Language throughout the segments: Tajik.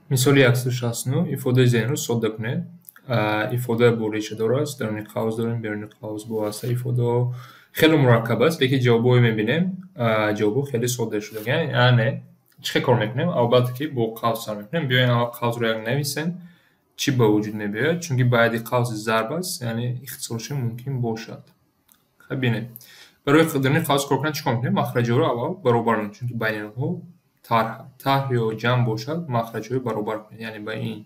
Мисоли 169 ифодаи зеҳнро содда кунед. Ифода бо решадор аст, даруни қавс дорем, беруни қавс бо ҳаста ифодаҳо. Хеле мураккаб аст, лекин ҷавобҳое мебинем, ҷавобҳо хеле содда шудагианд. Яъне чӣ хел кор мекунем? Албатта ки бо қавс сар мекунем. Биёем, аввал қавсро як нависем, чӣ ба вуҷуд мебиёяд, чунки баъди қавс зарб аст, яъне ихтисорши мумкин бошад. Хай, бинем. Барои даруни қавс кор кардан чӣ кор мекунем? Махраҷҳоро аввал баробар мекунем, чунки байни онҳо тарҳ ё ҷамъ бошад, махраҷҳоро баробар кунем. Яъне ба ин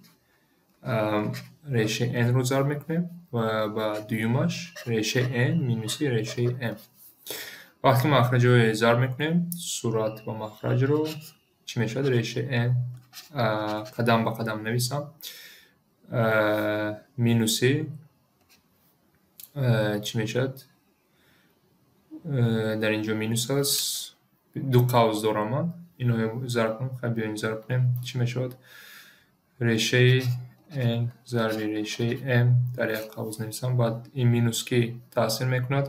решаи n-ро зарб мекунем ва ба дуюмаш решаи n минуси решаи m. Вақте ки махраҷҳои зарб мекунем, сурат ва махраҷро, чӣ мешавад? Решаи n, қадам ба қадам нависам, минуси чӣ мешавад? Дар ин ҷо минус аст, ду қавс дорам ман, иноро зарб кунам. Хай, биёем, зарб кунем, чӣ мешавад? Решаи n зарби решаи m дар як қавс нависам, баъд ин минус ки таъсир мекунад,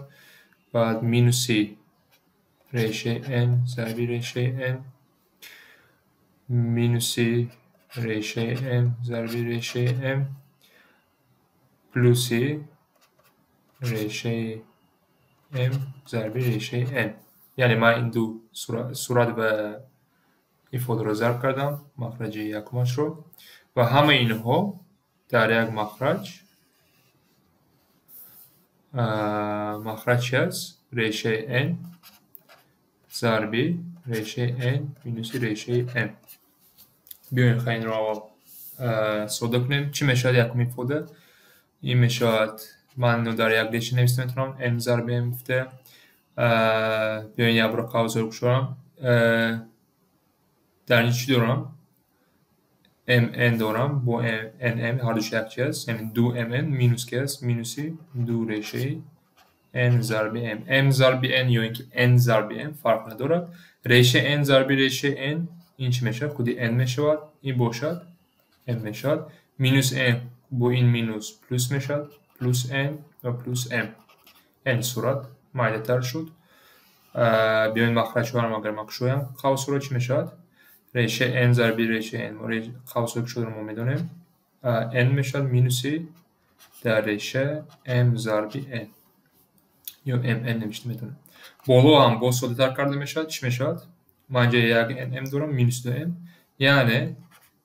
баъд минуси решаи n зарби решаи n, минуси решаи m зарби решаи m, плюси решаи m зарби решаи n. Яъне ман ин ду сурат ва ифодаро зарб кардам, махраҷи якумашро, ва ҳамаи инҳо дар як махраҷ. Махраҷ чи аст? Решаи n зарби решаи n минуси решаи m. Биёем, хай, инро аввал содда кунем. Чӣ мешавад якум ифода? Ин мешавад, ман инро дар як реша нависта метавонам, m зарби m гуфта. Биёем, як бора қавсҳоро кушоям. Дар ин чӣ дорам? Mn дорам бо nm, ҳардуш як чи аст, яъне ду mn минус ки аст, минуси ду решаи n зарби m. M зарби n ё ин ки n зарби m фарқ надорад. Решаи n зарби решаи n ин чӣ мешавад? Худи n мешавад, ин бошад m мешавад. Минус n бо ин минус плюс мешавад, плюс n ва плюс m. Яъне сурат майдатар шуд. Биёем, махраҷҳоро агар ман кушоям қавсҳоро, чӣ мешавад? Решаи n зарби решаи n, қавсҳои кушодаро мо медонем, n мешавад, минуси дар реша m зарби n ё mn навишта метавонем. Боло ҳам боз соддатар карда мешавад. Чӣ мешавад? Ман инҷа як nm дорам, минус ду m, яъне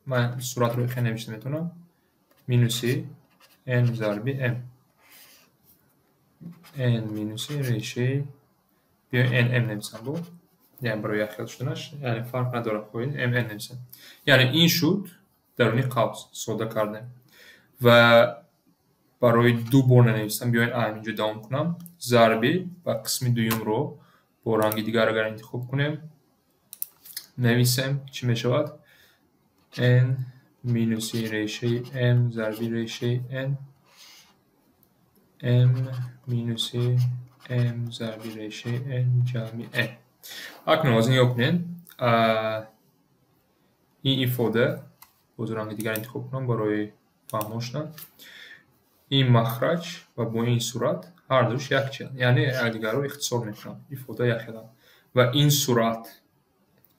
ман суратро хел навишта метавонам: минуси n зарби m, n минуси решаи, биё, nm нависам бо, яъне барои якхел шуданаш, яъне фарқ надорад, хоҳед, mn нависем. Яъне ин шуд даруни қавс, содда кардем. Ва барои ду бор нанависам, биёед, инҷо давом кунам. Зарби ва қисми дуюмро бо ранги дигар агар интихоб кунем, нависем, чӣ мешавад? N минуси решаи m зарби решаи n, m минуси m зарби решаи n ҷамъи n. Акнун ҳозир нигоҳ кунед, ин ифода, боз ранги дигар интихоб кунам барои фаҳмо шудан, ин махраҷ ва бо ин сурат ҳардуш якчианд, яъне якдигарро ихтисор мекунанд, ифода якхеланд. Ва ин сурат,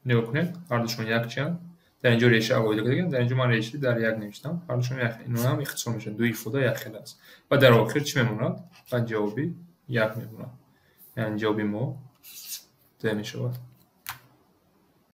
нигоҳ кунед, ҳардушон якчианд. Дар инҷо реша алоҳида кардагиам, дар инҷо ман реша дар як навиштам, ҳардушон як, инҳоам ихтисор мешавад, ду ифода якхел аст. Ва дар охир чӣ мемонад? Баъд ҷавоби як мемонад, яъне ҷавоби мо д мешавад.